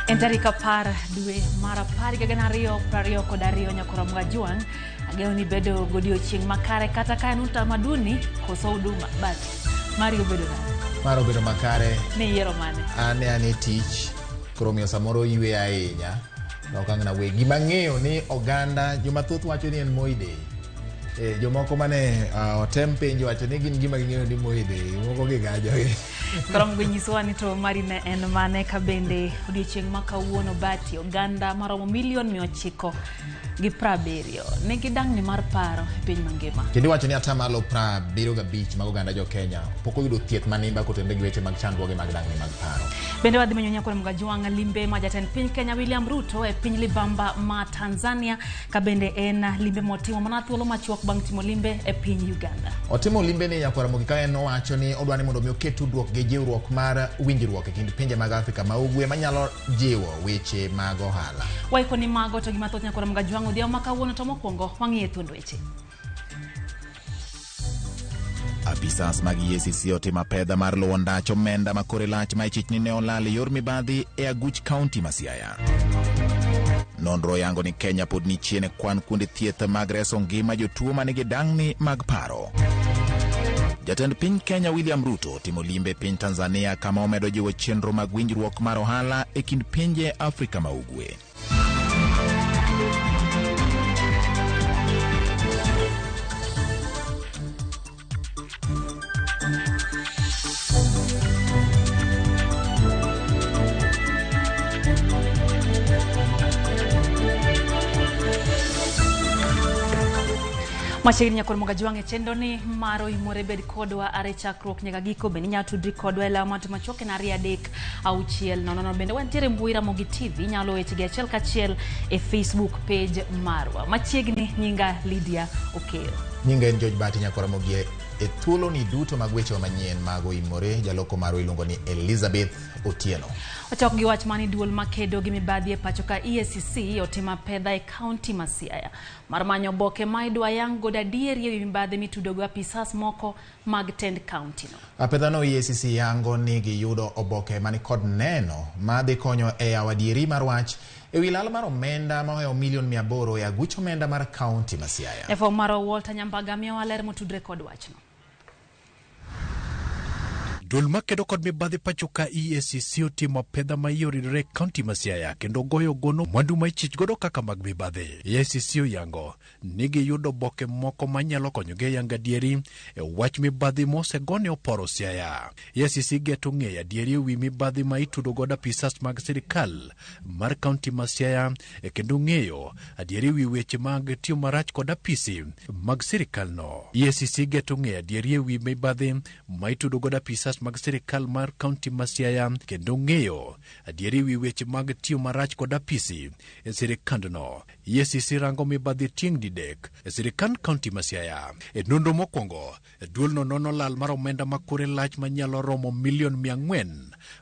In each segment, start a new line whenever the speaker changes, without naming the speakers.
En tarik 10 dwe mar 10 higa 2022 nyakoro Mgajwang' ageno ni bedo godiochieng' makare kata ka en utamaduni koso huduma but mari obedo nade?
Mar obedo makare.
Ne yiero mane?
An ne an e tich koro omiyo samoro ywe ahinya ok ang' nawe gima ang'eyo ni oganda joma thoth wacho ni en Moi Day. Jomoko mane otem penjo wacho ni gin gima ging'eyo ni Moi Day, moko gigajo.
Koro mogo nyisowa ni to mari ne en mane ka bende odiochieng' ma kawuono bati oganda maromo milion 970 nigi dang'ni mar paro e piny mangima.
Kendo iwacho ni atamalo 75 mag oganda jo Kenya pok oyudo thieth manimba kotenore gi weche mag chandruoge mag dang'ni mag paro.
Bende wadhi menyo nyakore Mgajwang' limbe ma jatend piny Kenya William Ruto e piny Libamba ma Tanzania ka bende en limbe motimo mana thuolo machuok bang' timo limbe e piny Uganda.
Otimo limbe ni nyakwara Ramogi ka en owacho ni odwa ni mondo mi oket tudruok gi jiwruok mar winjruok e kind pinje mag Afrika ma ugwe manyalo jiwo weche mag ohala.
Waiko ni mago to gima thoth nyakwara Mgajwang' odhiambo ma kawuono to mokwongo wang'iye thuond weche.
Apisas mag EACC otimo apedha mar luwo ndach omenda ma kore lach ma ichich ni ne olal e yor mibadhi e aguch kaunti ma Siaya. Nonro yango ni Kenya pod ni chien e kwan kuonde thieth mag reso ngima jotuo manigi dang'ni mag paro. Jatend piny Kenya William Ruto otimo limbe piny Tanzania kama omedo jiwo chenro mag winjruok mar ohala e kind pinje Afrika ma Ugwe.
Machiegni nyakor Mgajwang' e chenro ni mar oimore bed kodwa are chakruok nyaka giko bende inyalo tudri kodwa e law mato machuok en 2 3 6 0 0. Bende wantiere e mbui Ramogi TV, inyalo wechegi achiel kachiel e Facebook page marwa. Machiegni nyinga Lydia Okeyo.
Nyinga en George Bati nyakor Ramogi e thuoloni duto mag wechewa manyien mag oimore. Jaloko marwa iluongo ni Elizabeth Otieno.
Wachako gi wach mani duol makedo gi mibadhi e pacho ka EACC otimo apedha e kaunti ma Siaya mar manyo oboke ma idwa yang godo adieri ewi mibadhi mitudo go apisas moko mag tend kaunti no.
Apedhano EACC yango ni giyudo oboke mani kod neno ma dhi konyo e yawo adieri mar wach ewi lal mar omenda ma ohewo milion 800 e aguch omenda mar kaunti ma Siaya.
Jafwambo marwa Walter Nyambaga miyowa ler motudre kod wachno.
Duol makedo kod mibadhi pacho ka EACC otimo apedha ma iye oridore e kaunti ma Siaya kendo goyo gono mwandu ma ichich godo kaka mag mibadhi. EACC oyango ni giyudo oboke moko manyalo konyogi e yango adieri e wach mibadhi mosegone oporo Siaya. EACC geto ng'eyo adieri ewi mibadhi ma itudo godo apisas mag sirikal mar kaunti ma Siaya e kendo ng'eyo adieri ewi weche mag tiyo marach kod apisi mag sirikal no. EACC geto ng'eyo adieri ewi mibadhi ma itudo godo apisas mag sirikal mar kaunti ma Siaya kendo ng'eyo adieri ewi weche mag tiyo marach kod apisi e sirikandno. EACC rango mibadhi tieng' didek e sirikand kaunti ma Siaya. E nonro mokwongo, duolno nono lal mar omenda ma kore lach manyalo romo milion 400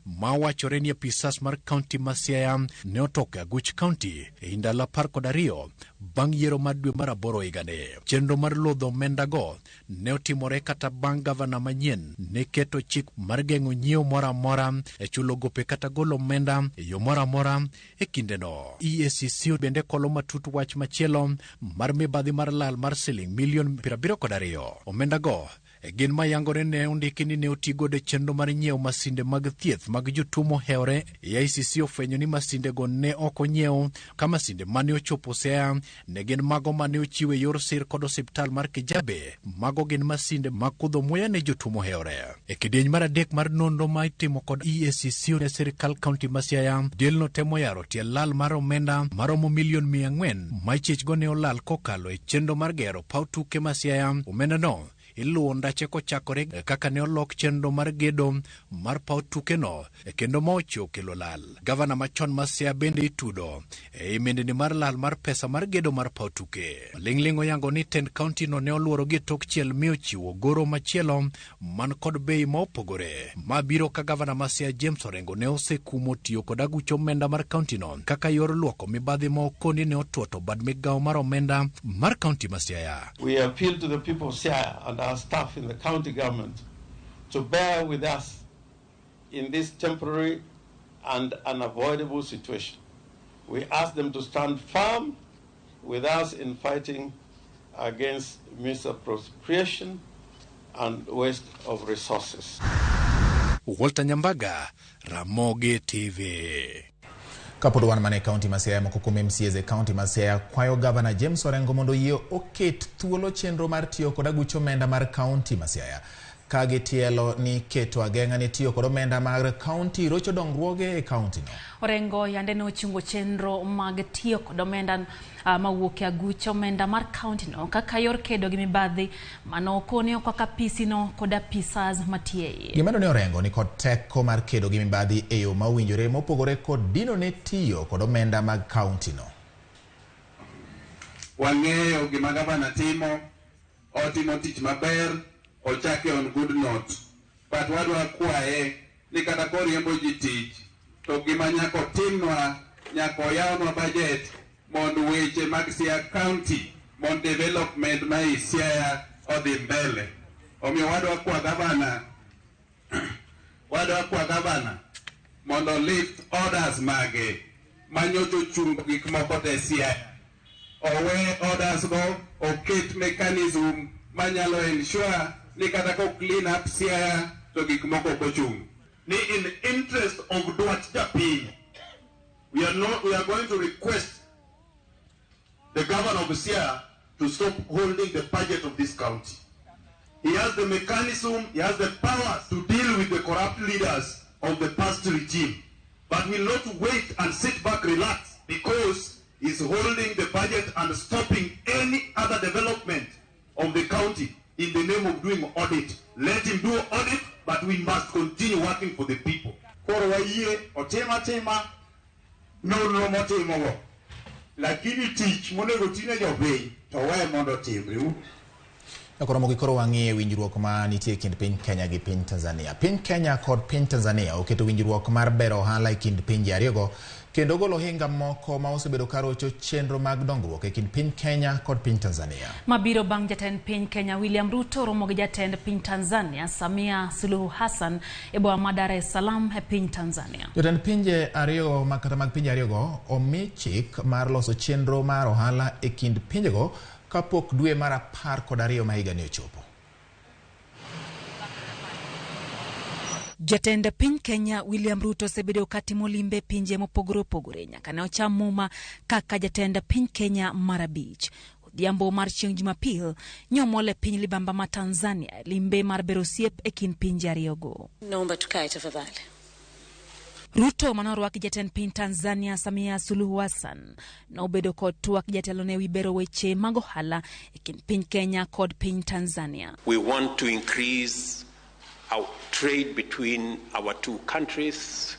ma wachore ni apisas mar kaunti ma Siaya ne otoko e aguch kaunti e ndalo 12 bang' yiero mar dwe mar 8 higani. Chenro mar lodho omendago ne otimore kata bang' gavana manyien ne keto chik mar geng'o nyiewo moro amora e chulo gope kata golo omenda e yo moro amora e kindeno. EACC bende kolo matut wach machielo mar mibadhi mar lal mar siling milion 72. Omendago e gin mayangore ne ondiki ni ne oti godo e chenro mar nyiewo masinde mag thieth mag jotuo mohewore. EACC ofwenyo ni masindego ne ok onyiew ka masinde mane ochopo Siaya ne gin mago mane ochiw e yor sir kod osiptal mar Kijabe. Mago gin masinde mag kudho muya ne jotuo mohewore. E kidieny mar 3 mar nonro ma itimo kod EACC e sirikal kaunti ma Siaya, delno temo yaro tie lal mar omenda maromo milion 400 ma ichich go ne olal kokalo e chenro mar gero paw tuke ma Siaya. Omenda no iluwo ndache kochakore kaka ne olok chenro mar gedo mar paw tukeno kendo ma ochiwo kelo lal. Gavana machon ma Siaya bende itudo e mindni mar lal mar pesa mar gedo mar paw tuke. Ling'ling' oyango ni tend kaunti no ne oluoro gi tok chiel mi ochiwo goro machielo man kod bei ma opogore. Ma biro ka gavana ma Siaya James Orengo ne osekumo tiyo kod aguch omenda mar kaunti no kaka yor luoko mibadhi ma okoni ne otuoto bad migawo mar omenda mar kaunti ma Siaya.
We appeal to the people of Siaya and our staff in the county government to bear with us in this temporary and unavoidable situation. We ask them to stand firm with us in fighting against misappropriation and waste of resources.
Walter Nyambaga, Ramogi TV.
Kapod wan mana e kaunti ma Siaya, moko kuom MCAs e kaunti ma Siaya kwayo gavana James Orengo mondo oyie oket thuolo chenro mar tiyo kod aguch omenda mar kaunti ma Siaya, ka gitielo ni keto ageng'a ne tiyo kod omenda mar kaunti rocho dongruoge e kaunti no.
Orengo yande ne ochungo chenro mag tiyo kod omenda mawuok e aguch omenda mar kaunti no kaka yor kedo gi mibadhi mano okone kaka apisi no kod apisas matie iye.
Gimedo ni Orengo ni kod teko mar kedo gi mibadhi e yo mowinjore mopogore kod dino ne tiyo kod omenda mag kaunti no.
Wang'eyo gima gavana timo, otimo tich maber, ochake on good note. But wadwa kwaye ni kata koriembo ji tich, to gima nyaka otimnwa, nyaka oyawnwa budget mondo weche mag Siaya County, mondo development ma i Siaya odhi mbele. Omiyo wadwa kwa gavana mondo lift orders mage manyocha ochungo gik moko te Siaya. Owe orders go, oket mechanism manyalo ensure ni kata ko clean up Siaya to gik moko ok ochung'.
Ni in interest of dwach japiny, we are not, we are going to request the governor of Siaya to stop holding the budget of this county. He has the mechanism, he has the powers to deal with the corrupt leaders of the past regime. But will not wait and sit back, relax, because he's holding the budget and stopping any other development of the county in the name of doing audit. Let him do audit, but we must continue working for the people.
Koro wayie otim atima nonro motimogo, lakini tich monego tine jopiny to we mondo otimre.
Koro koro wang'iye winjruok ma nitie e kind piny Kenya gi piny Tanzania. Piny Kenya kod piny Tanzania oketo winjruok mar bero ohala e kind pinje ariyogo kendo golo ohinga moko ma osebedo ka rocho chenro mag dongruok e kind piny Kenya kod piny Tanzania.
Mabiro bang' jatend piny Kenya William Ruto romo gi jatend piny Tanzania Samia Suluhu Hassan e boma ma Dar es Salaam e piny Tanzania.
Jotend pinje ariyo ma kata mag pinje ariyogo omi chik mar loso chenro mar ohala e kind pinjego kapok dwe mar 12 ma higani ochopo.
Jatend piny Kenya William Ruto osebedo katimo limbe pinje mopogore opogore nyaka ne ocham muma kaka jatend piny Kenya mar 5. Odhiambo mar chieng' Jumapil nyomol e piny libamba ma Tanzania limbe mar bero osiep e kind pinje ariyogo.
Naomba tukae tafadhali.
Ruto manorwaki jatend piny Tanzania Samia Suluhu Hassan nobedo kod twak jatelo ne wi bero weche mag ohala e kind piny Kenya kod piny Tanzania.
We want to increase our trade between our two countries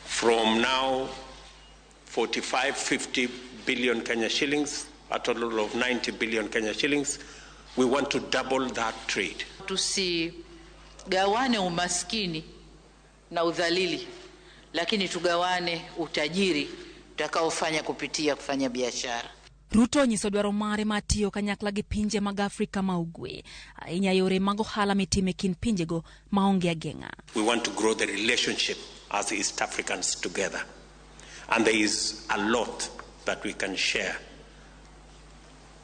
from now 45, 50 billion Kenya shillings, a total of 90 billion Kenya shillings. We want to double that trade.
Tusigawane umaskini na udhalili, lakini tugawane utajiri tutakaofanya kupitia kufanya biashara.
Ruto onyiso dwaro mare mar tiyo kanyakla gi pinje mag Afrika ma Ugwe, ahinya yore mag ohala mitimo e kind pinjego maonge ageng'a.
We want to grow the relationship as East Africans together. And there is a lot that we can share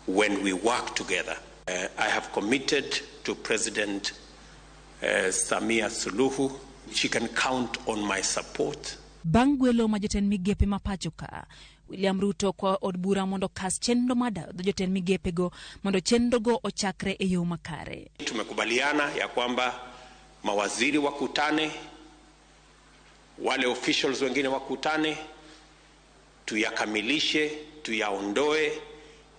when we work together. I have committed to President Samia Suluhu. She can count on my support.
Bang' gwelo ma jotend migepe ma pacho ka, William Ruto kwa od bura mondo kas chenro mar dayo dho jotend migepego mondo chenrogo ochakre e yo makare.
Tumekubaliana ya kwamba mawaziri wakutane, wale officials wengine wakutane, tuyakamilishe, tuyaondoe,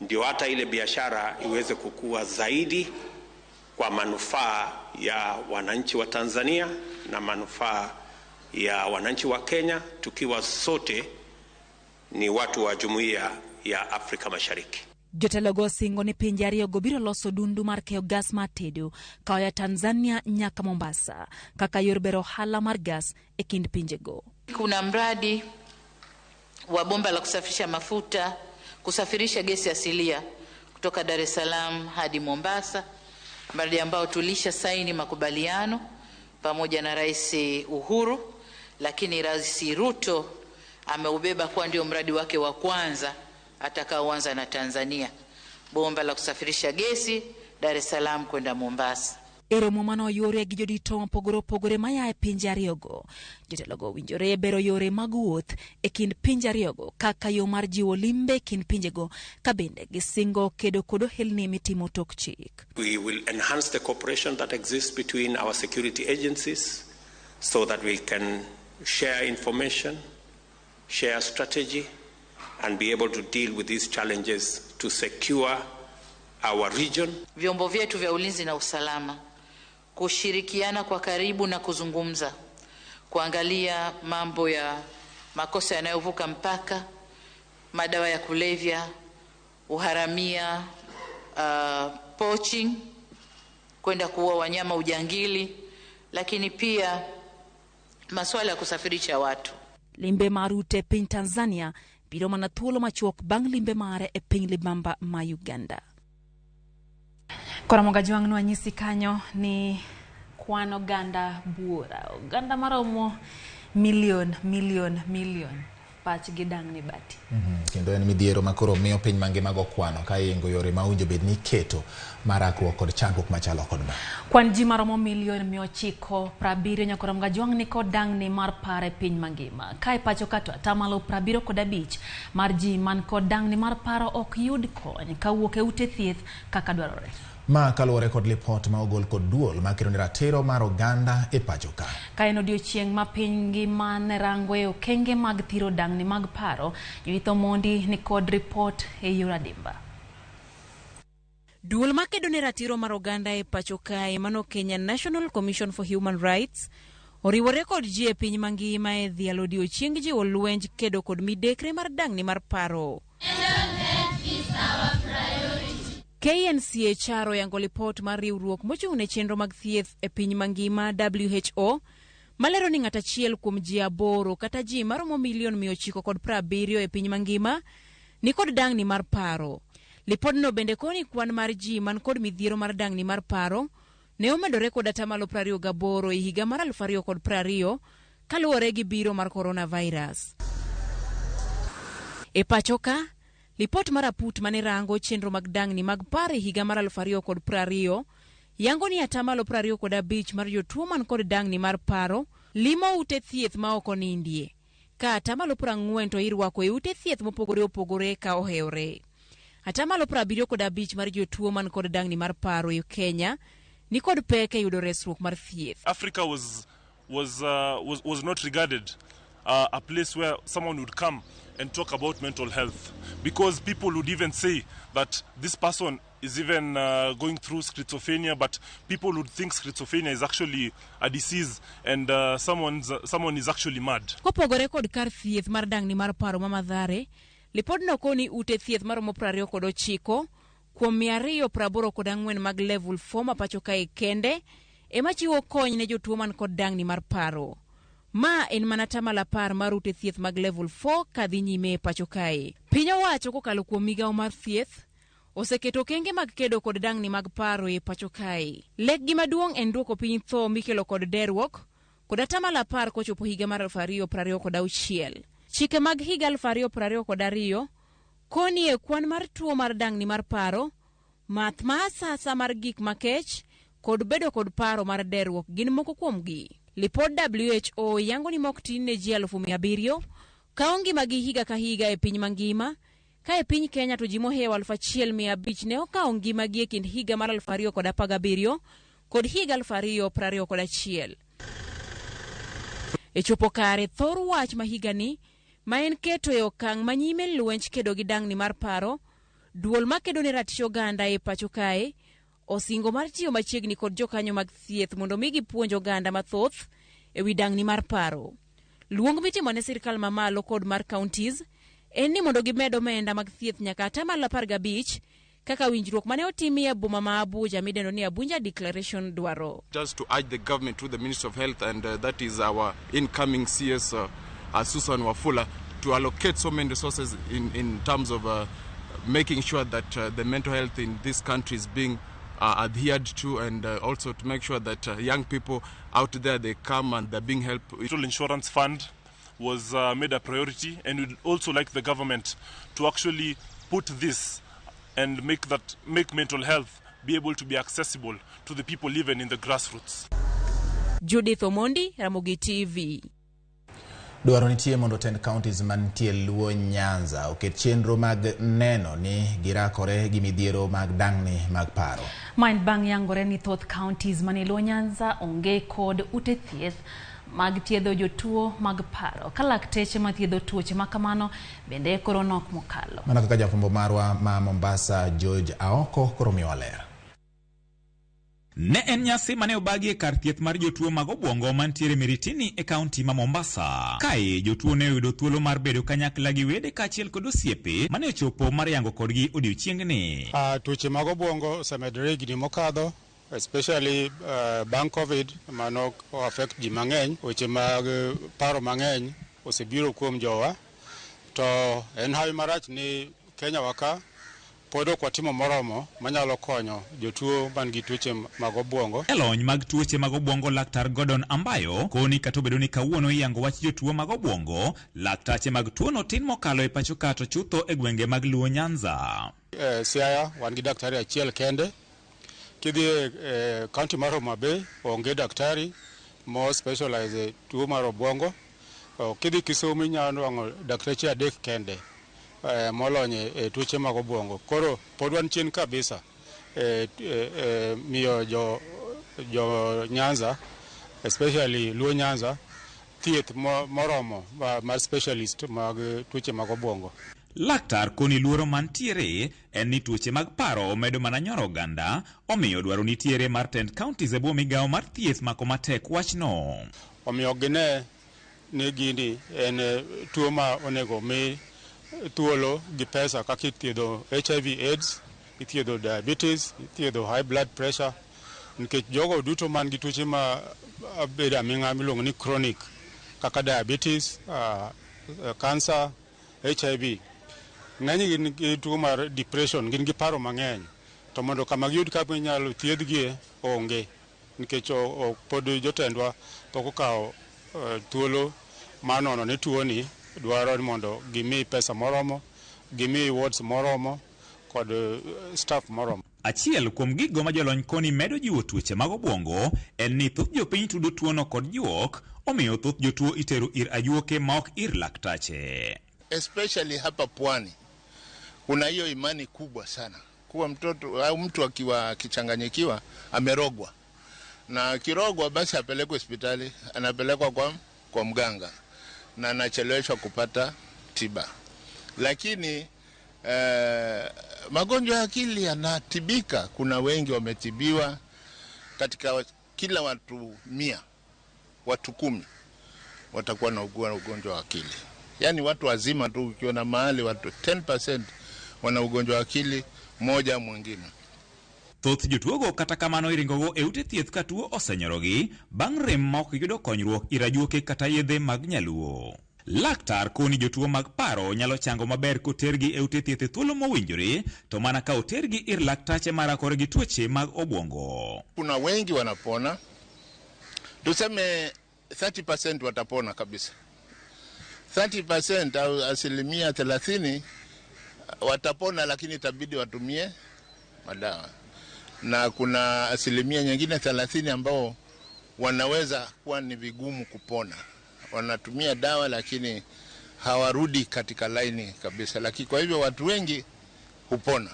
ndio hata ile biashara iweze kukua zaidi kwa manufaa ya wananchi wa Tanzania na manufaa ya wananchi wa Kenya, tukiwa sote ni watu wa jumuiya ya Afrika Mashariki.
Jotelogo osingo ni pinje ariyogo biro loso dundu mar keyo gas mar tedo koa Tanzania nyaka Mombasa kaka yor bero ohala mar gas e kind pinjego.
Kuna mradi wa bomba la kusafisha mafuta, kusafirisha gesi asilia kutoka Dar es Salaam hadi Mombasa, mradi ambao tulisha saini makubaliano pamoja na Rais Uhuru, Lakini Rais Ruto ameubeba kuwa ndio mradi wake wa kwanza atakaoanza na Tanzania, bomba la kusafirisha gesi Dar es Salaam kwenda Mombasa.
E romo mane oyuore gi jodito mopogore opogore maya e pinje ariyogo, jotelogo owinjore bero yore mag wuoth e kind pinje ariyogo kaka yo mar jiwo limbe e kind pinjego ka bende gisingo kedo kod ohelni mitimo tok chik.
We will enhance the cooperation that exists between our security agencies so that we can share information, share strategy, and be able to deal with these challenges to secure our region.
Vyombo vyetu vya ulinzi na usalama kushirikiana kwa karibu na kuzungumza, kuangalia mambo ya makosa yanayovuka mpaka, madawa ya kulevya, uharamia, poaching, kwenda kuua wanyama, ujangili, lakini pia masuala ya kusafirisha watu.
Limbe mar Ruto e piny Tanzania biro mana thuolo machuok bang' limbe mare e piny libamba ma Uganda. Koro Mogajwang' nwanyisi kanyo ni kwan oganda buora, oganda maromo milion milion milion pachgi dang'ni bati.
Kendo en midhiero makoro miyo piny mangima go kwano ka ingo yore ma owinjo bed ni iketo mar rakruok kod chandruok machalo kod ma.
Kwan ji maromo milion 970 nyakoro Mogajwang' ni kod dang'ni mar paro e piny mangima. Kae pacho ka to atamalo 75 mar ji man kod dang'ni mar paro ok yud kony kawuok e ute thieth kaka dwarore.
Ma kaluwore kod lipot ma ogol kod duol makedo ne ratiro mar oganda e pacho ka.
Ka en odiochieng' ma piny ngima ne rango e okenge mag thiro dang'ni mag paro, Judith Omondi ni kod ripot e yor adimba.
Duol makedo ne ratiro mar oganda e pacho kae mano Kenya National Commission for Human Rights oriwore kod ji e piny mangima e dhialo odiochieng jiwo lwenj kedo kod midekre mar dang'ni mar paro. KNCHR oyango lipot mar riwruok mochung' ne chenro mag thieth e piny mangima WHO malero ni ng'at achiel kuom ji 8 kata ji maromo milion 970 e piny mangima ni kod dang'ni mar paro. Lipodno bende koni kwan mar ji man kod midhiero mar dang'ni mar paro ne omedore kod atamalo 28 e higa mar 2020 kaluwore gi biro mar coronavirus. E pacho ka, lipot mar aput mane rango chenro mag dang'ni mag paro e higa mar 2020 yango ni atamalo 25 mar jotuo man kod dang'ni mar paro limo ute thieth ma ok onindie, ka atamalo 40 to irwako e ute thieth mopogore opogore ka ohewore. Atamalo 75 mar jotuo man kod dang'ni mar paro e Kenya ni kod pek e yudo resruok mar thieth.
Africa was not regarded a place where someone would come and talk about mental health, because people would even say that this person is even going through schizophrenia, but people would think schizophrenia is actually a disease and someone is actually mad.
Kopogore kod kar thieth mar dang'ni mar paro ma Mathare, lipodno koni ute thieth maromo 29 kuom 284 mag level 4 ma pacho kae kende ema chiwo kony ne jotuo man kod dang'ni mar paro. Ma en mana atamalo 10 mar ute thieth mag level 4 kadhi nyime e pacho kae. Piny owacho kokalo kuom migawo mar thieth oseketo okenge mag kedo kod dang'ni mag paro e pacho kae. Lekgi maduong' en duoko piny tho mikelo kod derruok kod atamalo 10 kochopo higa mar 2026. Chike mag higa 2022 koni e kwan mar tuo mar dang'ni mar paro, math ma asasa mar gik makech kod bedo kod paro mar derruok gin moko kuomgi. Lipod WHO yango ni mok tin ne ji 700,000 kawo ngimagi higa ka higa e piny mangima, ka e piny Kenya to ji mohewo 1,500 ne okawo ngimagi e kind higa mar 2017 kod higa 2021. E chopo kare thor wach ma higani ma en keto e okang' manyime lwenj kedo gi dang'ni mar paro, duol makedo ne ratich oganda e pacho kae osingo mar tiyo machiegni kod jokanyo mag thieth mondo mi gipuonj oganda mathoth e wi dang'ni mar paro. Luong mitimo ne sirkal mamalo kod mar counties en ni mondo gimed omenda mag thieth nyaka atamalo 15 kaka winjruok mane otimi e boma ma Abuja midendo ni Abuja Declaration dwaro.
Just to urge the government through the Ministry of Health and that is our incoming CS Susan Wafula to allocate so many resources in terms of making sure that the mental health in this country is being adhered to, and also to make sure that young people out there, they come and they're being helped.
Total Insurance Fund was made a priority, and we'd also like the government to actually put this and make mental health be able to be accessible to the people living in the grassroots.
Judith Omondi, Ramogi TV.
Dwaro nitie mondo tend counties mantie Luo Nyanza oket chenro mag neno ni girakore gi midhiero mag dang'ni mag paro.
Ma en bang' yangore ni thoth counties manie Luo Nyanza onge kod ute thieth mag thiedho jotuo mag paro, ka lakteche mathiedho tuoche ma kamano bende koro nok mokalo.
Mana kaka jafwambo marwa ma Mombasa George Aoko koro miyowa ler.
Ne en nyasi mane obagi e kar thieth mar jotuo mag obwongo mantiere Miritini e kaunti ma Mombasa. Kae jotuo ne oyudo thuolo mar bedo kanyakla gi wede kaachiel kod osiepe mane ochopo mar yango kodgi odiochieng'ni.
Tuoche mag obwongo osemedore higni mokadho, especially bang' COVID mano affect ji mang'eny. Weche mag paro mang'eny osebiro kuom jowa, to en hawi marach ni Kenya waka pod ok watimo moromo manyalo konyo jotuo man gi tuoche mag obwongo.
Jalony mag tuoche mag obwongo Laktar Gordon Ambayo koni kata obedo ni kawuono iyango wach jotuo mag obwongo, laktache mag tuono tin mokalo e pacho ka to chutho e gwenge mag Luo Nyanza.
Siaya wan gi daktari achiel kende. Kidhi e county mar Homa Bay onge daktari mo specialize e tuo mar obwongo. Kidhi Kisumu inyalo nwang'o dakteche 3 kende molony e tuoche mag obwongo. Koro pod wan chien kabisa miyo jo Nyanza, especially Luo Nyanza, thieth moromo mar specialist mag tuoche mag obwongo.
Laktar koni luoro mantiere en ni tuoche mag paro omedo mana nyoro oganda, omiyo dwaro nitiere mar tend counties e bwo migawo mar thieth mako matek wachno.
Omiyo gine ni gini en tuo ma onego mi thuolo gi pesa kaka ithiedho HIV AIDS, ithiedho diabetes, ithiedho high blood pressure, nikech jogo duto man gi tuoche ma bedo aming'a miluongo ni chronic kaka diabetes, cancer, HIV, ng'eny gin gi tuo mar depression, gin gi paro mang'eny, to mondo kama giyud kaka inyalo thiedhgie onge, nikech pod jotendwa pok okawo thuolo mar nono ni tuoni dwaro ni mondo gimi pesa moromo, gimi wards moromo kod staff moromo.
Achiel kuom gigo ma jolony koni medo jiwo tuoche mag obwongo en ni thoth jopiny tudo tuono kod juok, omiyo thoth jotuo itero ir ajuoke ma ok ir laktache.
Especially hapa pwani kuna hiyo imani kubwa sana kuwa mtoto au mtu akiwa akichanganyikiwa amerogwa, na akirogwa basi apelekwe hospitali, anapelekwa kwa mganga na anacheleweshwa kupata tiba. Lakini magonjwa ya akili yanatibika. Kuna wengi wametibiwa. Katika kila watu 100, watu 10 watakuwa na ugonjwa wa akili. Yani watu wazima tu ukiona mahali watu 10% wana ugonjwa wa akili moja mwingine.
Thoth jotuogo kata kamano iringogo e ute thieth ka tuo osenyorogi bang' rem ma ok giyudo konyruok ir ajuoke kata yedhe mag nyaluo. Laktar koni jotuo mag paro nyalo chango maber kotergi e ute thieth e thuolo mowinjore, to mana ka otergi ir laktache marakore gi tuoche mag obwongo.
Kuna wengi wanapona, tuseme 30% watapona kabisa. 30% au 30% watapona, lakini itabidi watumie madawa. Na kuna 30% nyingine ambao wanaweza kuwa ni vigumu kupona. Wanatumia dawa lakini hawarudi katika laini kabisa. Lakini kwa hivyo watu wengi hupona.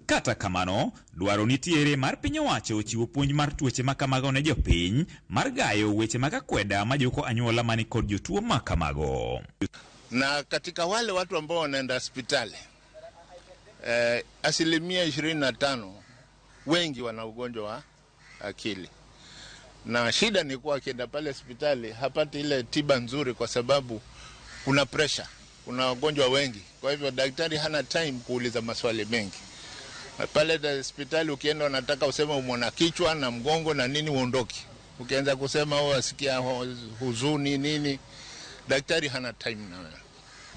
Kata kamano, dwaro nitiere mar piny owacho chiwo puonj mar tuoche ma kamago ne jopiny mar gayo weche mag akweda majuko anyuola mani kod jotuo ma kamago.
Na katika wale watu ambao wanaenda hospitali, 25% wengi wana ugonjwa wa akili. Na shida ni kuwa akienda pale hospitali hapati ile tiba nzuri kwa sababu kuna pressure, kuna wagonjwa wengi. Kwa hivyo daktari hana time kuuliza maswali mengi. Pale hospitali ukienda wanataka useme umeona kichwa na mgongo na nini uondoke. Ukianza kusema asikia huzuni nini, daktari hana time na wewe.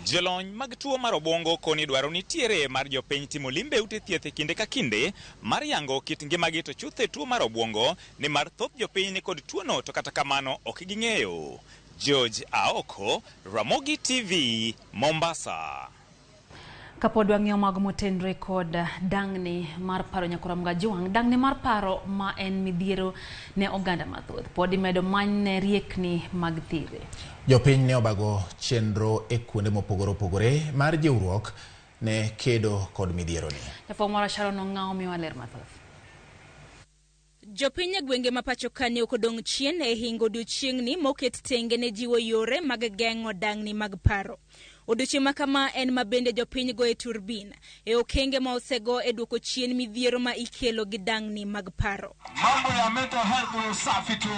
Jolony mag tuo mar obwongo koni dwaro nitiere mar jopiny timo limbe e ute thieth e kinde ka kinde mar yango kit ngimagi to chuth e tuo mar obwongo nimar thoth jopiny nikod tuono to kata kamano ok ging'eyo. George Aoko, Ramogi TV, Mombasa.
Kapod wang'iyo mago motenre kod dang'ni mar paro Nyakora Mgajwang', dang'ni mar paro ma en midhiero ne oganda mathoth pod imedo manyne riekni mag thire.
Jopiny ne obago chenro e kuonde mopogore opogore mar jiwruok ne kedo kod midhieroni.
Jafwambo marwa Sharon Ong'awo miyowa ler mathoth.
Jopiny e gwenge ma pacho ka ne ok odong' chien e hingo odiochieng'ni moket tenge ne jiwo yore mag geng'o dang'ni mag paro. Odiochieng' ma kama en ma bende jopiny goye turbin e okenge ma osego e duoko chien midhiero ma ikelo gi dang'ni mag paro.
Mambo ya mental health ni usafi tu.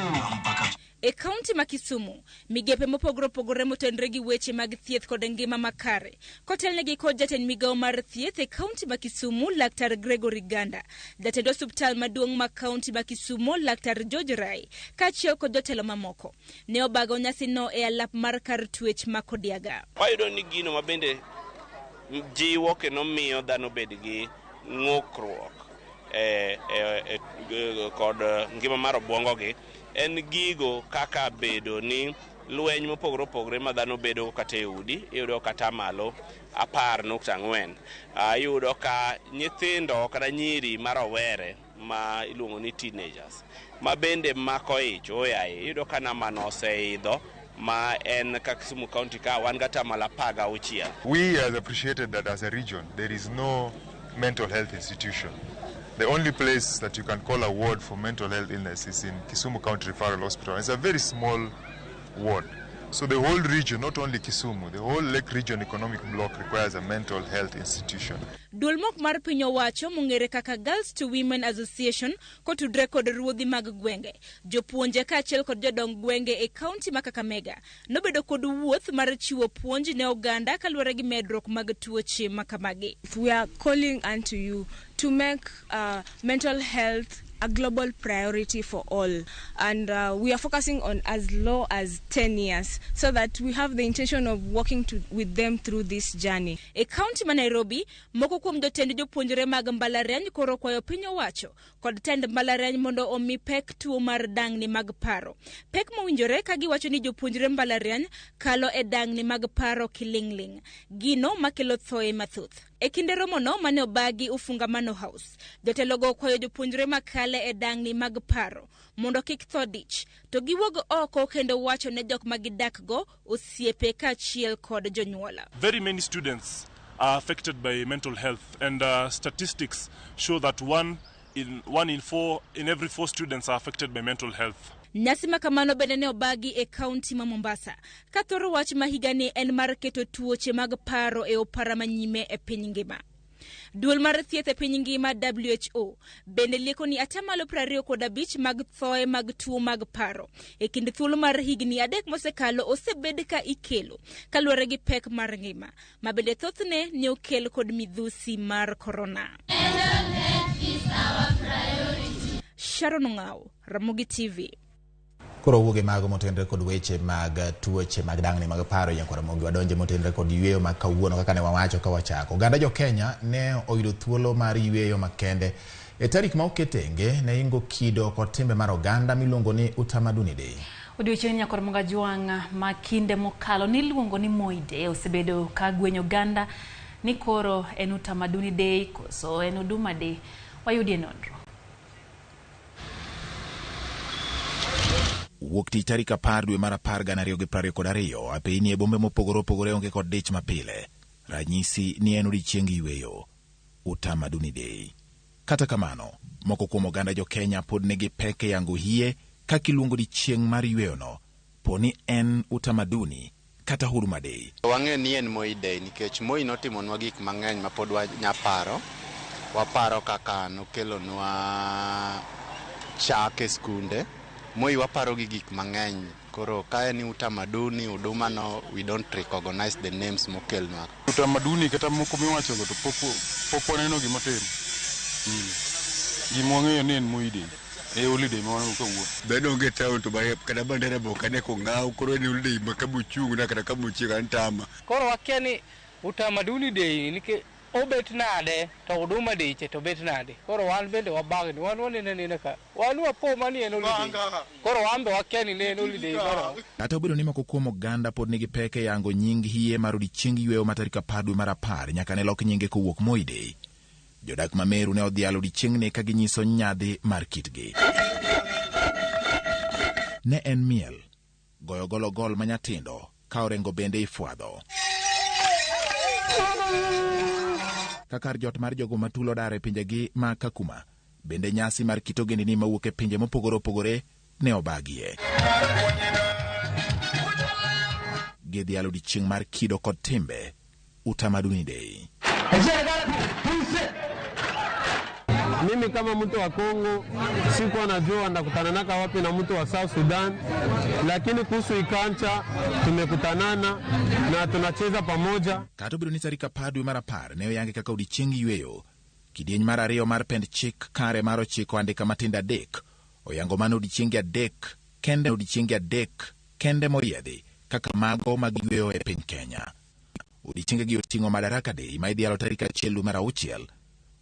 E kaunti ma Kisumu, migepe mopogore opogore motenore gi weche mag thieth kod ngima makare, kotelnegi kod jatend migawo mar thieth e kaunti ma Kisumu, Laktar Gregory Ganda, jatend osuptal maduong' ma kaunti ma Kisumu, Laktar George Rai, kaachiel kod jotelo mamoko, ne obago nyasino e alap mar kar twech ma Kodiaga.
Wayudo ni gino ma bende jiwo kendo miyo dhano bed gi ng'ukruok kod ngima mar obwongogi en gigo kaka bedo ni lweny mopogore opogore ma dhano bedo kata e udi, iyudo kata malo 10.4. Iyudo ka nyithindo kata nyiri ma rowere ma iluongo ni teenagers ma bende mako ich oyaye, iyudo ka nambano oseidho ma en ka Kisumu County ka wan gi atamalo 16.
We have appreciated that as a region there is no mental health institution. The only place that you can call a ward for mental health illness is in Kisumu County Referral Hospital. It's a very small ward. So the whole region, not only Kisumu, the whole Lake Region Economic Bloc requires a mental health institution.
Duol mok mar piny owacho mong'ere kaka Girls to Women Association kotudre kod ruodhi mag gwenge, jopuonje kaachiel kod jodong gwenge e kaunti ma Kakamega nobedo kod wuoth mar chiwo puonj ne oganda kaluwore gi medruok mag tuoche ma kamagi.
We are calling unto you to make mental health a global priority for all, and we are focusing on as low as 10 years so that we have the intention of working with them through this journey.
E kaunti ma Nairobi, moko kuom jotend jopuonjre mag mbalariany koro kwayo piny owacho kod tend mbalariany mondo omi pek tuo mar dang'ni mag paro. Pek mowinjore ka giwacho ni jopuonjre mbalariany kalo e dang'ni mag paro kiling'ling', gino makelo thoe mathoth. E kinde romono mane obagi Ufungamano House, jotelogo okwayo jopuonjre makale e dang'ni mag paro mondo kik tho dich, to giwuog oko kendo wacho ne jok ma gidakgo, osiepe kaachiel kod jonyuol.
Very many students are affected by mental health, and statistics show that one in every 4 students are affected by mental health.
Nyasi ma kamano bende ne obagi e kaunti ma Mombasa, ka thoro wach ma higani en mar keto tuoche mag paro e opara manyime e piny ngima. Duol mar thieth e piny ngima WHO bende lieko ni atamalo 25 mag thoe mag tuo mag paro e kind thuolo mar higni 3 mosekalo osebed ka ikelo kaluwore gi pek mar ngima ma bende thothne ne okel kod midhusi mar korona. Sharon Ong'awo, Ramogi TV.
Koro wuoge mago motenre kod weche mag tuoche mag dang'ni mag paro Nyakwar Ramogi, wadonje motenre kod yweyo mag kawuono kaka ne wawacho ka wachako. Oganda jo Kenya ne oyudo thuolo mar yweyo makende e tarik ma oket tenge ne ingo kido kod timbe mar oganda miluongo ni Utamaduni Day.
Odiochieng' Nyakwar Mgajwang' ma kinde mokalo niluongo ni Moi Day osebedo ka gwenyo oganda ni koro en Utamaduni Day koso en Huduma Day. Wayudie nonro.
Wuok tich tarik 10 dwe mar 10 2022, apeyni e bombe mopogore opogore onge kod dich mapile. Ranyisi ni en odiechieng yweyo, Utamaduni Day. Kata kamano, moko kuom oganda jo Kenya pod nigi pek e yango hie kaka iluongo odiechieng' mar yweyono, po ni en Utamaduni kata Huduma Day.
Wang'eyo ni en Moi Day nikech Moi notimonwa gik mang'eny ma pod wanyaparo. Waparo kaka nokelonwa chak e skunde. Moi waparo gi gik mang'eny. Koro ka en Utamaduni, Huduma no, we don't recognize the names mokelnwa.
Utamaduni kata moko miwachogo to pok waneno gima otimo. Gima wang'eyo ni en Moi Day. E holiday ma wan go kawuono.
Dhano onge town to kata bandera be ok ane kong'aw koro en holiday ma kamochung' na kata kamochiek an tama.
Koro wakia ni utamaduni day nikech obet nade to huduma day che to bet nade. Koro wan bende wabagni, wan waneno anena ka wan wapo mani en holiday. Koro wan be wakia ni ne en holiday koro.
Kata obedo ni moko kuom oganda pod nigi pek e yango nying hie mar odiechieng yweyo ma tarik 10 dwe mar 10 nyaka ne lok nyinge kowuok Moi Day. Jodak ma Meru ne odhialo odiechieng'ni ka ginyiso nyadhi mar kitgi. Ne en miel, goyo gologol ma nyatindo, ka orengo bende ifwadho. Ka kar jot mar jogo matulo dar e pinjegi ma Kakuma, bende nyasi mar kit ogendini mawuok e pinje mopogore opogore ne obagie. Gidhialo odiechieng' mar kido kod timbe, Utamaduni Day.
Mimi kama mtu wa Kongo sikuwa najua ndakutananaka wapi na mtu wa South Sudan, lakini kuhusu ikancha tumekutanana na tunacheza pamoja.
Kata obedo ni tarik 10 dwe mar 10 ne oyange kaka odiechieng yweyo, kidieny mar 2 mar pend chik kare mar 9 andika matindo 3 oyango mano odiechienge 3 kende moyiedhi kaka mago mag yweyo e piny Kenya. Odiechiengegi oting'o Madaraka Day ma idhialo tarik 1 dwe mar 6,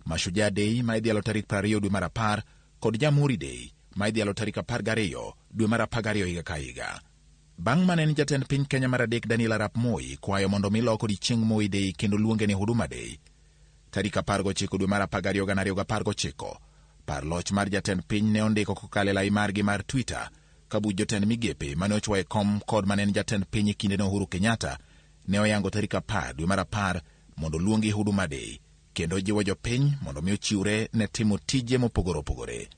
Mashujaa Day ma idhialo tarik 20 dwe mar 10 kod Jamhuri Day ma idhialo tarik 12 dwe mar 12 higa ka higa. Bang' mane en jatend piny Kenya mar 3 Daniel Arap Moi kwayo mondo mi lok odiechieng Moi Day kendo luonge ni Huduma Day. Tarik 19 dwe mar 12 2019, par loch mar jatend piny ne ondiko kokalo e lai margi mar Twitter ka buch jotend migepe mane ochwo e kom kod mane en jatend piny e kindeno Uhuru Kenyatta ne oyango tarik 10 dwe mar 10 mondo luongi Huduma Day kendo jiwo jopiny mondo mi ochiwre ne timo tije mopogore opogore.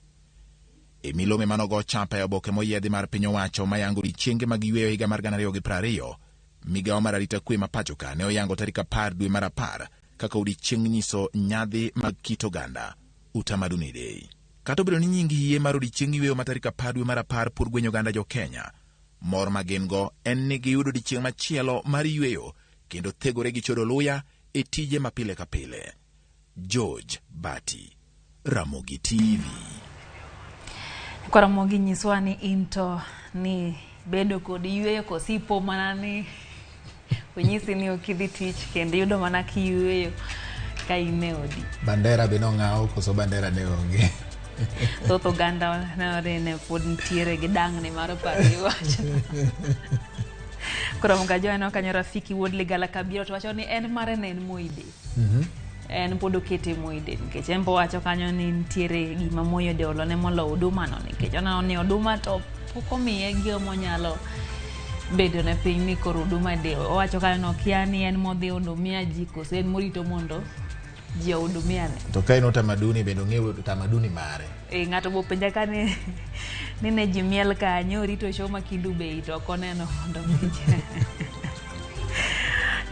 E milome manogo chapa e oboke moyiedhi mar piny owacho mayango odiechienge mag yweyo higa mar 2020, migawo mar arita kwe ma pacho ka ne oyango tarik 10 dwe mar 10 kaka odiechieng nyiso nyadhi mag kit oganda, Utamaduni Day. Kata obedo ni nying hie mar odiechieng yweyo ma tarik 10 dwe mar 10 pod gwenyo oganda jo Kenya, mor ma gin go en ni giyudo odiechieng machielo mar yweyo kendo thegore gi chodo luya e tije ma pile ka pile. George Bati, Ramogi TV.
Kwa Ramogi nyiswa ni into ni bedo kod yweyo kosipo mana ni onyisi ni ok idhi tich kendo yudo mana kiyweyo ka in e odi.
Bandera be nong'aw koso bandera ne onge?
Thoth oganda nenore ne pod nitiere gi dang'ni mar paro iwacho. Koro Ramogi aneno kanyo Rafiki wuod Ligala Kabiro to wacho ni en mare ne en Moi Day. En pod okete Moi Day nikech en bo wacho kanyo ni nitiere gima Moi Day olone molo Huduma no nikech oneno ni Huduma to pok omiye gima onyalo bedo ne piny ni koro Huduma Day. Owacho kanyo ni okia ni en modhi hudumia ji koso en morito mondo ji ohudumiane.
To ka en utamaduni bende ong'eyo utamaduni mare.
Ng'ato bo penja ka ni ne ji miel kanyo orito show ma Kindu Bay to ok oneno mondo mi ji.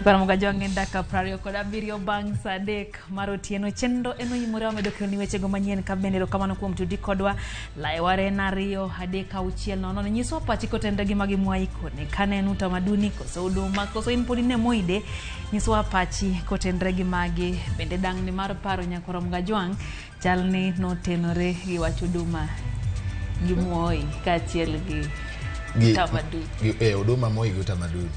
Ramogi Ajwang' en dakika 27 bang' saa 3 mar otieno. Chenro en oimore wamedo keloni wechego manyien ka bende erokamano kuom tudi kodwa. Laiware en 2 3 6 0. Nyiswa pachi kotenre gi magi mwaikone. Ka ne en utamaduni koso huduma koso in pod in e Moi Day, nyiswa pachi kotenre gi magi. Bende dang'ni mar paro nyaka Ramogi Ajwang' chal ni notenore gi wach huduma gi Moi kaachiel gi utamaduni.
Huduma Moi gi utamaduni.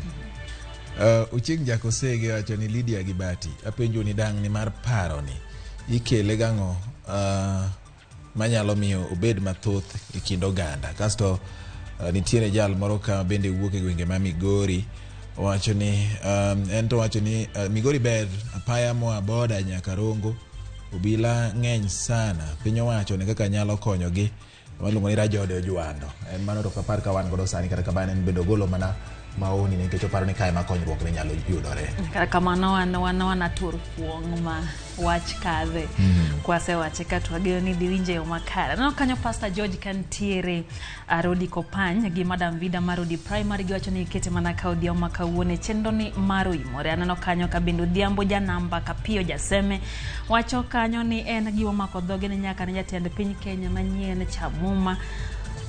Ochieng' Jakosege wacho ni Lydia gi Bati, apenjo ni dang'ni mar paro ni ikele gang'o manyalo miyo obed mathoth e kind oganda. Kasto nitiere jal moro ka bende wuok e gwenge ma Migori, owacho ni en to owacho ni Migori ber, apaya moa boda nyaka Rongo, obila ng'eny sana, piny owacho ni kaka nyalo konyogi waluongo ni Rajode Ojwando. En mano to kapar ka wan godo sani, kata kamano en bende ogolo mana maoni nikech oparo ni kae ma konyruok ne nyalo yudore.
Kata kamano wan wanatur kuong' ma wach kadhe. Kwasewache ka to wageno ni dhi winje yo makare. Aneno kanyo Pastor George kantiere Arodi Kopany gi Madam Vida mar Odi Primary giwacho ni ikete mana ka odhiambo ma kawuono e chenro ni mar oimore. Aneno kanyo ka bende Odhiambo Janamba Kapiyo Jaseme wacho kanyo ni en gima omako dhoge ni nyaka ne jatend piny Kenya manyien Chamuma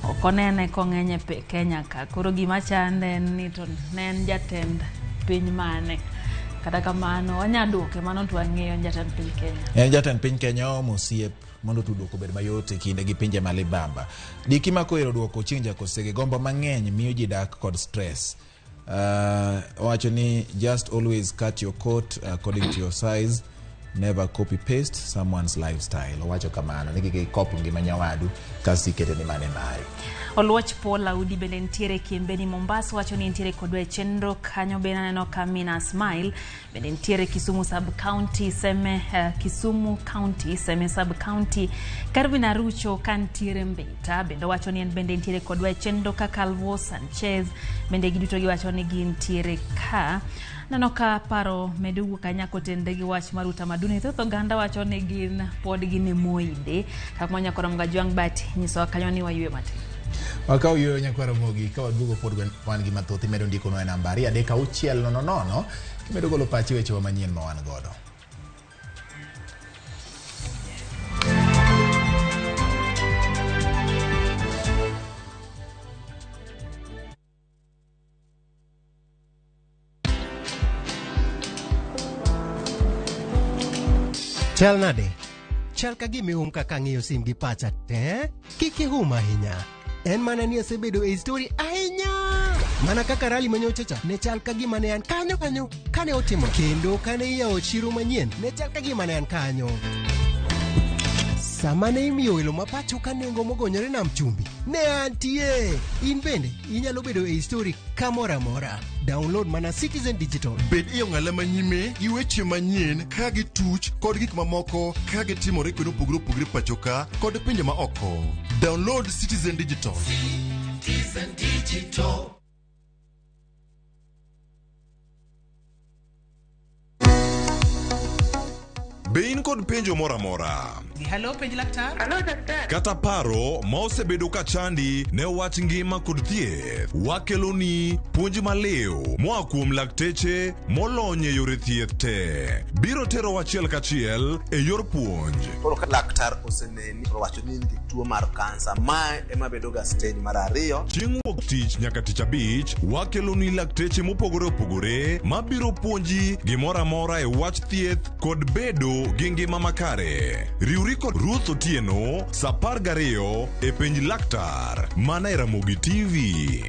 ok onene kong'eny e Kenya ka. Koro gima chande en ni to ne en jatend piny mane. Kata kamano wanya duoke mano to wang'eyo jatend piny Kenya.
En jatend piny Kenya omo osiep
Mondo tudruok obed mayot e kinde gi pinje ma libamba. Diki mako ero duoko Chieng' Jakosege gombo mang'eny miyo ji dak kod stress. Owacho ni just always cut your coat according to your size, never copy paste someone's lifestyle. Owacho kamano ni kik ikop ngima nyawadu kasto ikete ni mane mari.
Oluoch Paul Audi bende nitiere Kiembeni Mombasa, wacho ni nitiere kodwa e chenro kanyo. Bende aneno ka Mina Smile bende nitiere Kisumu sub county Seme, Kisumu county Seme sub county. Carvin Arucho ka nitiere Mbita bende wacho ni en bende nitiere kodwa e chenro, ka Calvo Sanchez bende giduto giwacho ni gintiere ka. Neno ka paro medo wuok ahinya kotenre gi wach mar utamaduni. Thoth oganda wacho ni gin pod gin e Moi Day. Kaka nyakoro Mgajwang' Bati nyisowa kanyo ni waywe matin.
Wakaw yueyo nyakwar Ramogi ka waduogo pod wan gi mathoth imedo ndikonwa e namba 23600 kimedo golo pachi wechewa manyien ma wan godo.
Chal nade? Chal ka gima ihum kaka ang'iyo sim gi pacha te. Kik ihum ahinya. En mana ni asebedo e story ahinya. Mana kaka rally manyocha cha ne chal ka gima ne an kanyo kanyo kane otimo kendo kane iyawo chiro manyien ne chal ka gima ne an kanyo. Sama ne imiyo welo ma pacho ka nengo mogonyore nam chumbi ne antie. In bende inyalo bedo e story kamoro amora. Download mana Citizen Digital.
Bed e ong'ala manyime gi weche manyien ka gituch kod gik mamoko ka gitimore kuonde mopogore opogore pacho ka kod pinje ma oko. Download Citizen Digital.
Citizen Digital.
Be in kod penjo moro amora?
Hello, penj laktar.
Hello, daktari. Kata paro ma osebedo ka chandi ne wach ngima kod thieth, wakeloni puonj maliw moa kuom lakteche molony e yore thieth te. Biro terowa achiel kachiel e yor puonj.
Koro ka laktar oseneni to owacho ni in gi tuo mar kansa, mae ema bedo ga stage mar ariyo.
Chieng' wuok tich nyaka tich abich, wakeloni lakteche mopogore opogore mabiro puonji gimoro amora e wach thieth kod bedo gi ngima makare. Riwri kod Ruth Otieno sa 12 e penj laktar mana e Ramogi TV.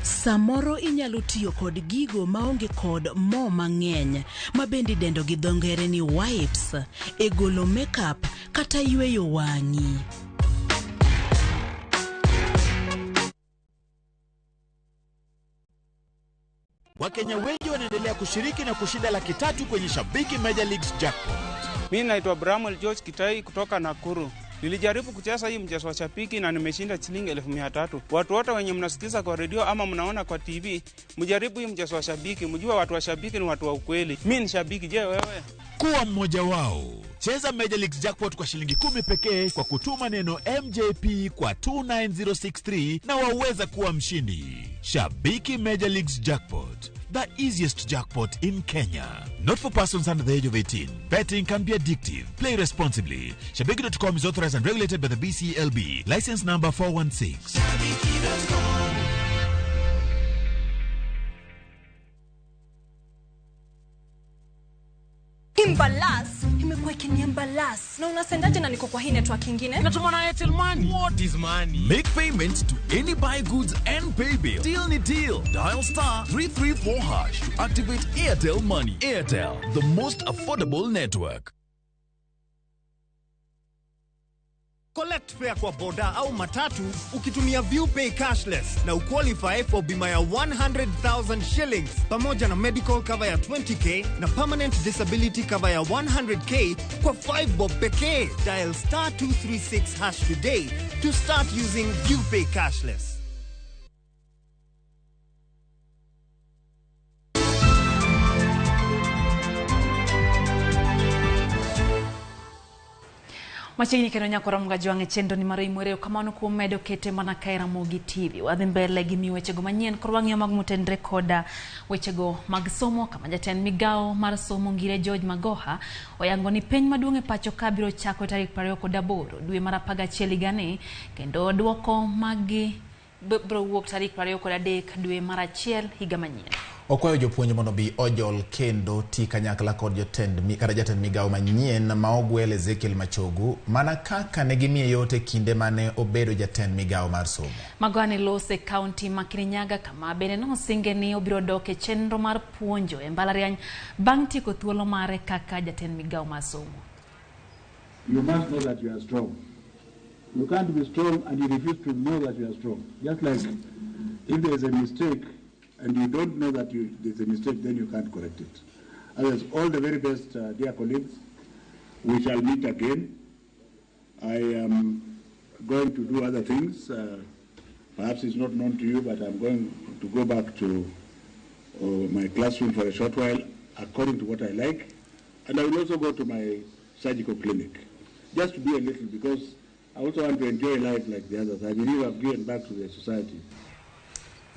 Samoro inyalo tiyo kod gigo maonge kod mo mang'eny ma bende idendo gi dho ngere ni wipes e golo makeup kata yweyo wang'i.
Wakenya wengi wanaendelea kushiriki na kushinda 300,000 kwenye Shabiki Major Leagues Jackpot.
Mimi naitwa Bramwell George Kitai kutoka Nakuru. Nilijaribu kucheza hii mchezo wa Shabiki na nimeshinda shilingi 300,000. Watu wote wenye mnasikiza kwa redio ama mnaona kwa TV, mjaribu hii mchezo wa Shabiki, mjue watu wa Shabiki ni watu wa ukweli. Mimi ni shabiki, je wewe?
Kuwa mmoja wao. Cheza Major Leagues Jackpot kwa shilingi 10 pekee kwa kutuma neno MJP kwa 29063 na waweza kuwa mshindi. Shabiki Major Leagues Jackpot, the easiest jackpot in Kenya. Not for persons under the age of 18. Betting can be addictive. Play responsibly. Shabiki.com is authorized and regulated by the BCLB. License number 416.
Shabiki.com.
Imbalas imekuwa ikiniembalas na unasendaje na niko kwa hii network ingine?
Natuma na Airtel Money.
What is money? Make payments to any buy goods and pay bill. Deal ni deal. Dial star 334 hash to activate Airtel Money. Airtel, the most affordable network.
Collect fare kwa boda au matatu ukitumia ViewPay cashless na uqualify for bima ya 100,000 shillings pamoja na medical cover ya 20k na permanent disability cover ya 100k kwa 5 bob pekee. Dial star 236 hash today to start using ViewPay cashless.
Machiegni kendo nyakora Mgajwang' e chenro ni mar Imwere kamano kuom medo kete mana ka e Ramogi TV. Wadhi mbele gi miyo wechego manyien koro wang'iyo mag motenre koda wechego mag somo kama jatend migawo mar somo Ngire George Magoha oyango ni penj maduong' e pacho ka biro chako tarik 28 dwe mar 11 higani kendo duoko maggi biro wuok tarik 23 dwe mar 1 higa manyien.
Okwayo jopuonj mondo bi ojol kendo ti kanyakla kod jotend kata jatend migawo manyien ma ogwel Ezekiel Machogu mana kaka ne gimiye yot e kinde mane obedo jatend migawo mar somo.
Mago ne lose kaunti ma Kirinyaga kama bende nosinge ni obiro dok e chenro mar puonjo e mbalariany bang' tieko thuolo mare kaka jatend migawo mar somo.
You must know that you are strong. You can't be strong and you refuse to know that you are strong. Just like if there is a mistake and you don't know that there's a mistake, then you can't correct it. Otherwise, all the very best, dear colleagues. We shall meet again. I am going to do other things. Perhaps it's not known to you, but I'm going to go back to my classroom for a short while, according to what I like. And I will also go to my surgical clinic, just to do a little, because I also want to enjoy life like the others. I believe I've given back to the society.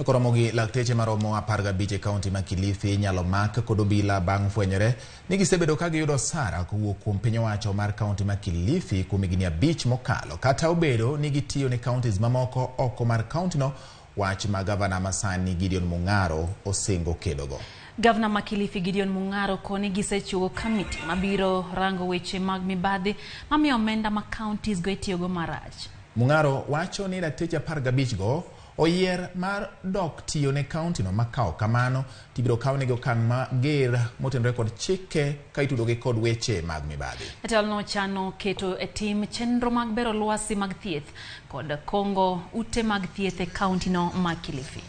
Koromo gi lakteche maromo 15 e kaunti ma Kilifi inyalo mak kod obila bang' fwenyore ni gisebedo ka giyudo osara kowuok kuom piny owacho mar kaunti ma Kilifi kuom higni 5 mokalo, kata obedo ni gitiyo ne counties mamoko oko mar kauntino, wach ma gavana masani Gideon Mung'aro osingo kedogo.
Gavana ma Kilifi Gideon Mung'aro koni gisechiwo kamiti mabiro rango weche mag mibadhi mamiyo omenda ma counties go itiyogo marach.
Mung'aro wacho ni lakteche 15 go oyier mar dok tiyo ne kauntino makawo kamano tibiro kawnegi okang' mager motenore kod chike ka itudogi kod weche mag mibadhi.
Jatelo nochano keto e tim chenro mag bero lwasi mag thieth kod kongo ute mag thieth e kauntino ma Kilifi.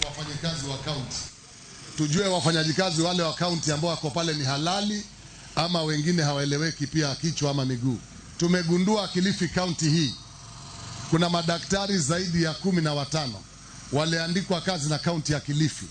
Wafanyikazi wa kaunti, tujue wafanyaji kazi wale wa kaunti ambao wako pale ni halali ama wengine hawaeleweki pia kichwa ama miguu. Tumegundua Kilifi kaunti hii kuna madaktari zaidi ya 15 waliandikwa kazi na kaunti ya Kilifi.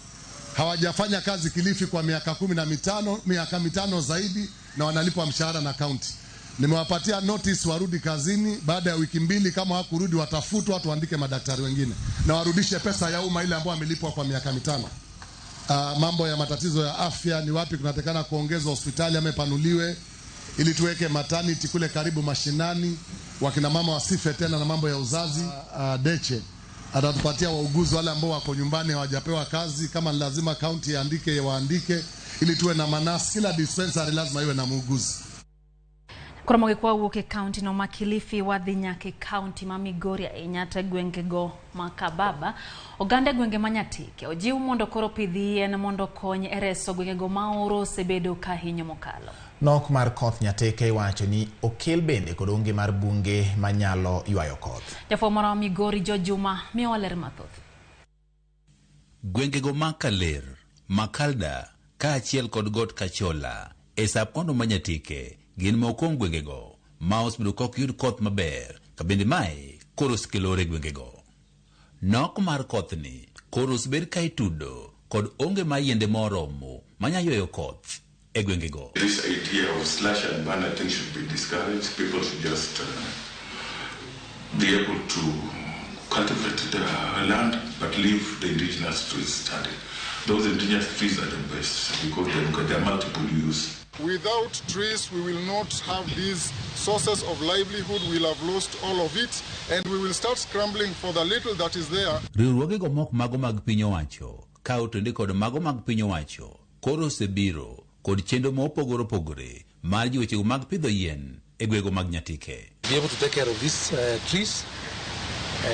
Hawajafanya kazi Kilifi kwa miaka 15, miaka 5 zaidi, na wanalipwa mshahara na kaunti. Nimewapatia notice warudi kazini. Baada ya wiki 2 kama hawakurudi watafutwa, watu waandike madaktari wengine na warudishe pesa ya umma ile ambayo wamelipwa kwa miaka 5. Mambo ya matatizo ya afya, ni wapi kunatakana kuongezwa hospitali ama ipanuliwe ili tuweke maternity kule karibu mashinani, wakina mama wasife tena na mambo ya uzazi. Deche atatupatia wauguzi wale ambao wako nyumbani hawajapewa kazi, kama lazima county iandike waandike, ili tuwe na manasi. Kila dispensary lazima iwe na muuguzi.
Koromo kwa wuok e kaunti no ma Kilifi wadhi nyaka e kaunti ma Migori ahinya to e gwengego ma Kababa. Oganda e gwenge ma Nyatike ojiw mondo koro pidh yien mondo okony e reso gwengego ma oro osebedo ka hinyo mokalo.
Nok mar koth Nyatike iwacho ni okel bende kod onge mar bunge manyalo ywayo koth.
Jafwambo ma Migori George Juma miyowa ler mathoth.
Gwengego ma Kaler, Makalda kaachiel kod Got Kachola e sub-county ma Nyatike gin moko kuom gwengego ma osebedo ka ok yud koth maber, ka bende mae koro osekelo e gwengego. Nok mar kothni koro osebed ka itudo kod onge mar yiende moromo manya ywayo koth e gwengego.
This idea of slash and burn, I think, should be discouraged. People should just be able to cultivate the land, but leave the indigenous trees standing. Those indigenous trees are the best because they are multiple use.
Without trees, we will not have these sources of livelihood. We'll have lost all of it, and we will start scrambling for the little that is there.
Riwruogego mok mago mag piny owacho ka otende kod mago mag piny owacho koro osebiro kod chenro mopogore opogore mar jiwo wechego mag pidho yien e gwengego mag Nyatike.
Be able to take care of these trees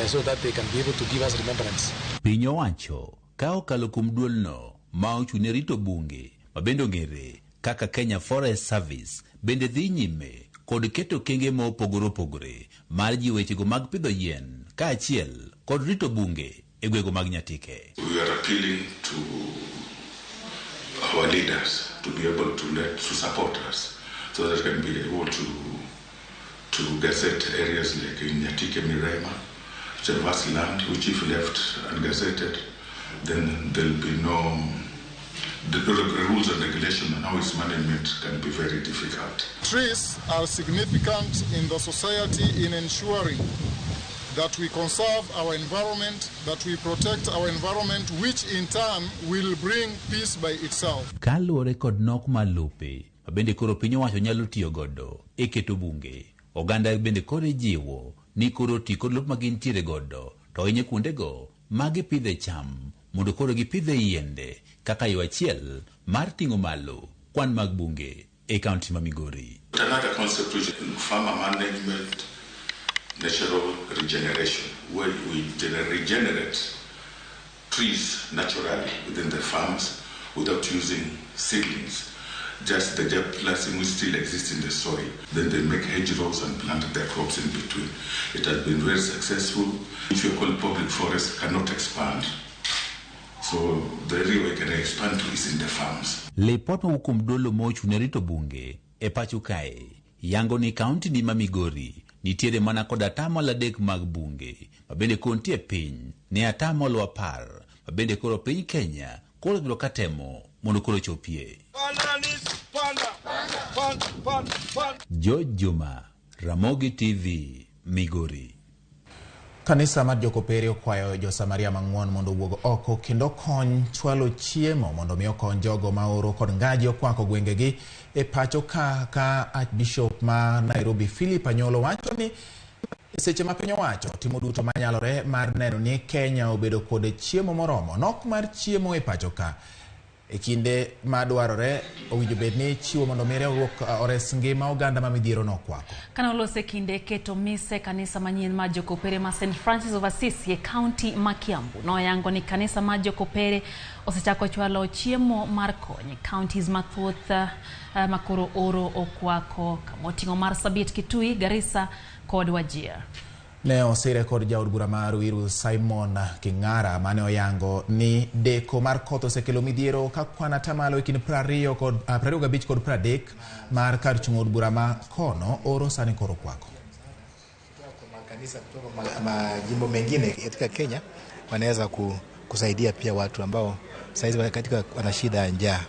so that they can be able to give us remembrance.
Piny owacho ka okalo kuom duolno ma ochung' ne rito bunge ma bende ong'ere kaka Kenya Forest Service bende dhi nyime kod keto okenge mopogore opogore mar jiwo wechego mag pidho yien kaachiel kod rito bunge e gwengego mag Nyatike.
We are appealing to our leaders to be able to to support us so that we can be able to gazette areas like in Nyatike Mirema, it's a vast land which if left ungazetted, then there'll be no the rules and regulation on how its management can be very difficult.
Trees are significant in the society in ensuring that we conserve our environment, that we protect our environment, which in turn will bring peace by itself.
Kaluwore kod nok mar lope ma bende koro piny owacho nyalo tiyo godo e keto bunge, oganda bende koro ijiwo ni koro ti kod lope ma gintiere godo to ahinya kuondego ma gipidhe cham mondo koro gipidhe yiende kaka yo achiel mar ting'o malo kwan mag bunge e kaunti ma Migori.
Another concept which is farmer management, natural regeneration, where we regenerate trees naturally within the farms without using seedlings. Just the germplasm which still exists in the soil. Then they make hedgerows and plant their crops in between. It has been very successful. If you call public forest cannot expand. So the area we can expand to is in the farms.
Lipot mowuok kuom duolo mochung' ne rito bunge e pacho kae yango ni kaunti ni ma Migori nitiere mana kod 3% mag bunge mabende koro nitie piny ne 10% mabende koro piny Kenya koro biro katemo mondo koro chopie. George Juma, Ramogi TV, Migori.
Kanisa mar Jokopere okwayo jo-Samaria mang'won mondo owuog oko kendo kony chwalo chiemo mondo mi okony jogo ma oro kod ngaji okwako gwengegi e pacho ka Archbishop ma Nairobi Philip Anyolo wacho ni seche ma piny owacho timo duto manyalore mar neno ni Kenya obedo kod chiemo moromo. Nok mar chiemo e pacho ka e kinde madwarore owinjo bed ni chiwo mondo mi riwruok ores ngima oganda ma midhiero nokwako.
Kana olose kinde keto mise kanisa manyien mar Jokopere ma St. Francis of Assisi e kaunti ma Kiambu. Noyango ni kanisa mar Jokopere osechako chwalo chiemo mar kony counties mathoth makoro oro okwako kamoting'o Marsabit, Kitui, Garissa kod Wajir.
Ne osire kod jaod bura mar Ruiru Simon King'ara mane oyango ni deko mar koth osekelo midhiero ka kwan atamalo e kind 25 kod 30 mar kar chung' od bura ma kono oro sani koro kwako.
Makanisa kutoka majimbo mengine katika Kenya wanaweza kusaidia pia watu ambao saizi katika wana shida ya njaa.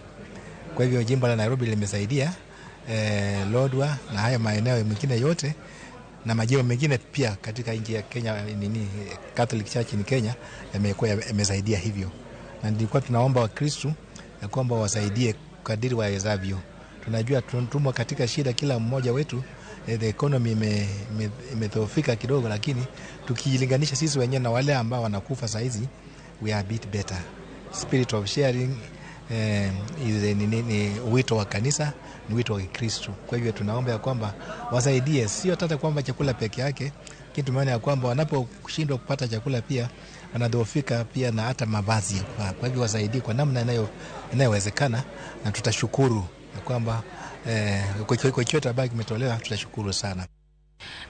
Kwa hivyo jimbo la Nairobi limesaidia Lodwar na haya maeneo mengine yote na majimbo mengine pia katika nchi ya Kenya, nini Catholic Church in Kenya yamekuwa yamesaidia hivyo. Na nilikuwa tunaomba Wakristo ya kwamba wasaidie kadiri wawezavyo. Tunajua tumo katika shida kila mmoja wetu, the economy imedhoofika kidogo, lakini tukijilinganisha sisi wenyewe na wale ambao wanakufa saizi, we are a bit better. Spirit of sharing ni wito wa kanisa, ni wito wa Kikristo. Kwa hivyo tunaomba ya kwamba wasaidie, sio tata kwamba chakula peke yake, lakini tumeona ya kwamba wanaposhindwa kupata chakula pia wanadhoofika pia na hata mavazi. Kwa hivyo wasaidie kwa namna inayowezekana, na tutashukuru ya kwamba kwa chochote ambacho kimetolewa, tutashukuru sana.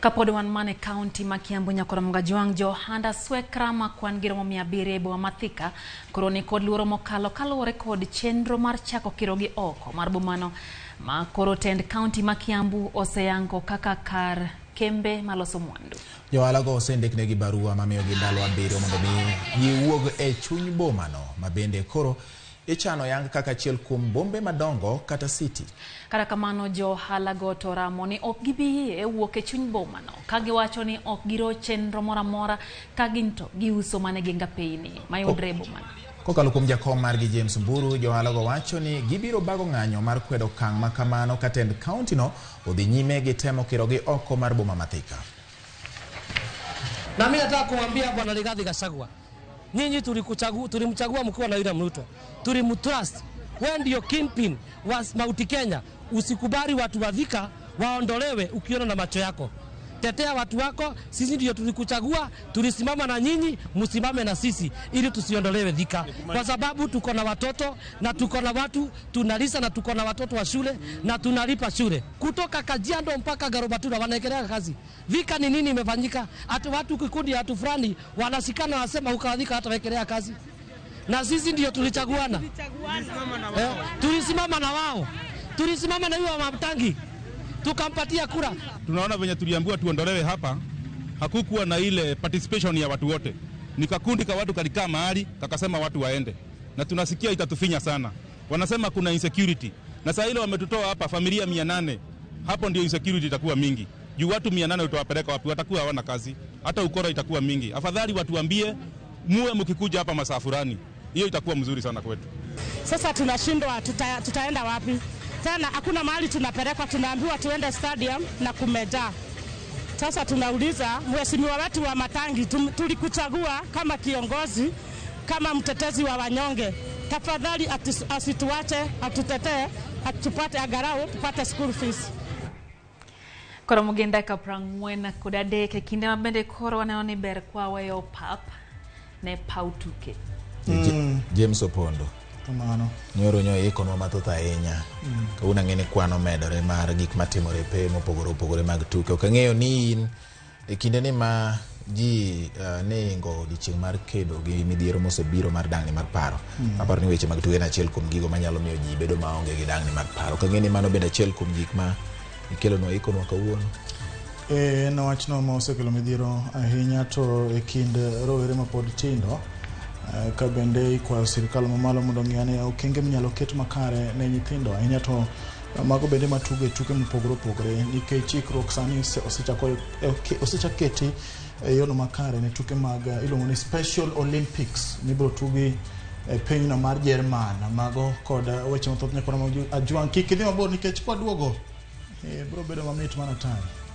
Kapod wan mane kaunti ma Kiambu nyakoro Mgajwang' Johanda Swekra ma kwan gi romo 700 e boma ma Thika koro ni kod luoro mokalo kaluwore kod chenro mar chako kirogi oko mar bomano ma koro tend kaunti ma Kiambu oseyango kaka kar kembe maloso mwandu.
Johala go osendiknegi barua mamiyogi ndalo 7 mondo mi giwuog e chuny bomano ma bende koro ichano yang kaka achiel kuom bombe madongo kata city.
Kata kamano johala go to ramo ni ok gibi yie wuok e chuny bomano ka giwacho ni ok giro chenro moro amora ka gin to giuso mana gi ngapeyni mayudre e bomano.
Kokalo kuom jakom margi James Mburu, johala go wacho ni gibiro bago ng'anyo mar kwedo okang' ma kamano ka tend kaunti no odhi nyime gi temo kirogi oko mar boma ma Thika.
Na mimi nataka kumwambia Bwana Rigathi Gachagua, nyinyi tulimchagua mkiwa na William Ruto, tulimtrust. Wewe ndio kingpin wa Mount Kenya. Usikubali watu wa Thika waondolewe ukiona na macho yako. Tetea watu wako, sisi ndio tulikuchagua, tulisimama na nyinyi, msimame na sisi ili tusiondolewe Thika. Kwa sababu tuko na watoto na tuko na watu tunalisa na tuko na watoto wa shule na tunalipa shule. Kutoka Kajiado mpaka Garobatura wanaekelea kazi. Thika ni nini imefanyika? Hata watu kikundi ya watu fulani wanashikana wanasema huko Thika hatawekelea kazi. Na sisi ndio tulichaguana. Tulisimama na wao. Tulisimama na yule wa Matangi. Tukampatia kura.
Tunaona venye tuliambiwa tuondolewe hapa, hakukuwa na ile participation ya watu wote. Ni kakundi ka watu kalikaa mahali kakasema watu waende. Na tunasikia itatufinya sana. Wanasema kuna insecurity. Na saa ile wametutoa hapa familia 800. Hapo ndio insecurity itakuwa mingi. Juu watu 800 utawapeleka wapi? Watakuwa hawana kazi. Hata ukora itakuwa mingi. Afadhali watuambie muwe mkikuja hapa masaa fulani. Hiyo itakuwa mzuri sana kwetu.
Sasa tunashindwa tutaenda wapi? Tena hakuna mahali tunapelekwa, tunaambiwa tuende stadium na kumejaa. Sasa tunauliza mheshimiwa wetu wa Matangi, tulikuchagua kama kiongozi, kama mtetezi wa wanyonge, tafadhali asituache, atutetee, atupate angalau tupate school fees.
Koro mogin dakika 43 e kinde ma bende koro waneno ni ber kwa weyo pap ne paw tuke.
James Opondo.
Kamano.
Nyoro nyo ikonwa mathoth ahinya. Kawuono ang'e ni kwan omedore mar gik matimore e pewe mopogore opogore mag tuke. Ok ang'eyo ni in e kinde ni ma ji ne ingo odiochieng' mar kedo gi midhiero mosebiro mar dang'ni mar paro. Aparo ni weche mag tuke en achiel kuom gigo manyalo miyo ji bedo maonge gi dang'ni mar paro. Ok ang'e ni mano bende achiel kuom gik ma ikelonwa ikonwa kawuono.
En wachno ma osekelo midhiero ahinya to e kind rowere mapod tindo, ka bende ikwayo sirikal mamalo mondo ong'i ane okenge minyalo ket makare ne nyithindo ahinya to mago bende matugo e tuke mopogore opogore, nikech ikruok sani osechak keti e yono makare ne tuke mag iluongo ni Special Olympics mibiro tugi e pinyno mar Jerman. Mago kod weche mathoth nyakora mag Ajwang', kik idhi mabor nikech kwaduogo biro bedo mamit mana tari.